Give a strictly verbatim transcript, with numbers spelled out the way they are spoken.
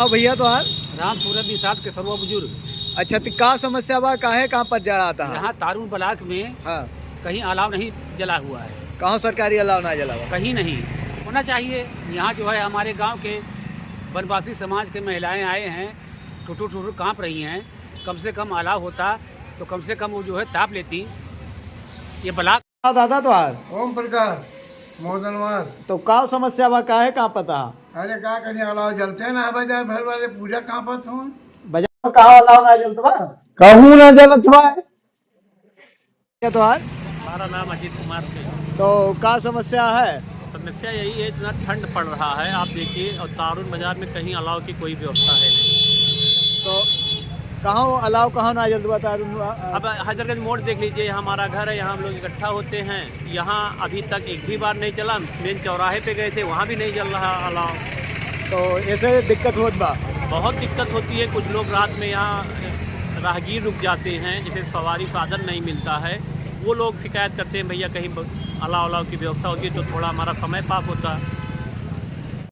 और भैया तोहार? राम सूरत निषाद के सर्व बुजुर्ग। अच्छा, तो का समस्या बा, काहे कांपत जाड़ा आता है? यहाँ तारून ब्लॉक में हाँ। कहीं अलाव नहीं जला हुआ है। कहाँ सरकारी अलाव ना जला हुआ? कहीं नहीं होना चाहिए। यहाँ जो है हमारे गांव के वनवासी समाज के महिलाएं आए हैं, ठुठुर ठुठुर कांप रही हैं। कम से कम अलाव होता तो कम से कम वो जो है ताप लेती। ये ब्लॉक हाँ दादा तोहार? ओम प्रकाश मोदनवार। तो का समस्या बा, काहे कांपत हा? अरे का करी, अलाव जलते ना बाजार भर वाले पूरा कांपत हूँ। बाजार में का अलाव ना जलत बा? कहूँ ना जलत बा। क्या तोहार? हमारा नाम अजीत कुमार सिंह। तो का समस्या है? समस्या यही है, इतना ठंड पड़ रहा है, आप देखिए, और तारून बाजार में कहीं अलाव की कोई व्यवस्था है नहीं। तो कहाँ अलाव, कहाँ ना जलत बा तारून? अब हैदरगंज मोड़ देख लीजिए, यहाँ हमारा घर है, यहाँ हम लोग इकट्ठा होते हैं। यहाँ अभी तक एक भी बार नहीं चला। मेन चौराहे पे गए थे, वहाँ भी नहीं जल रहा अलाव। तो ऐसे दिक्कत होत बा? बहुत दिक्कत होती है। कुछ लोग रात में यहाँ राहगीर रुक जाते हैं, जैसे सवारी साधन नहीं मिलता है, वो लोग शिकायत करते हैं, "भैया, कहीं ब-, अलाव, अलाव की व्यवस्था होती तो थोड़ा हमारा समय पास होता।"